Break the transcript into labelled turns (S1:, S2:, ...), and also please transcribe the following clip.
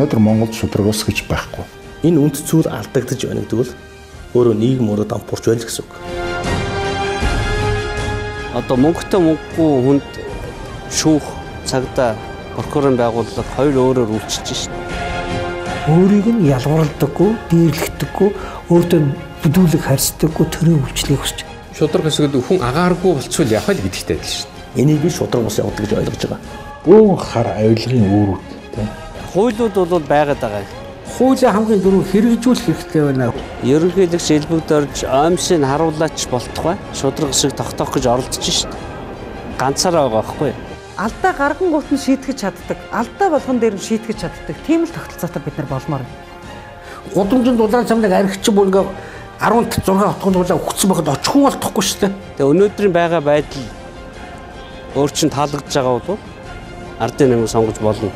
S1: Өнөөдөр Монголд шударга ус гэж байхгүй.
S2: Энэ үнэт зүйл алдагдаж байна гэдэг бол өөрөө нийгэм өөрөө дампуурч байна л гэсэн үг.
S3: Одоо мөнгөтэй мөнгөгүй хүнд шүүх цагдаа прокурорын байгууллага хоёр өөрөөр үйлчилж шин.
S4: Өөрийг нь ялгуурлдаггүй, дээрлэхдэггүй, өөртөө бүдүүлэг харьцдаггүй төрийн үйлчлэгийг хүсэж.
S5: Шударга хэсэгд хүн агааргүй болцвол явах л гэдэгтэй адил шин.
S2: Энийг би шударга бус явуулдаг гэж ойлгож байгаа.
S1: Бөөн хар авилгын үүрүүд тийм.
S3: Хуулиуд бол байгаад байгаа.
S4: Хуулийг хамгийн түрүү хэрэгжүүлэх хэрэгтэй байна.
S3: Ерөнхийлөгч элбэгд орж ОМС-ыг харуулаач болтугай шударга хэсэг тогтоох гэж оролдож шин. Ганцаараа байгаа байхгүй.
S6: Алдаа гарган гут нь шийтгэж чаддаг. Алдаа болгон дээр нь шийтгэж чаддаг. Тийм л тогтолцоотой бид нар болмоор.
S4: Гудамжинд улаан цамнаг архичин бүр ингээ 16 хотгонд улаан өгцөн байхад очихгүй болтохгүй шүү дээ.
S3: Тэгээ өнөөдрийн байгаа байдал өөр чинь таалагдж байгаа бол ардын намыг сонгож болно.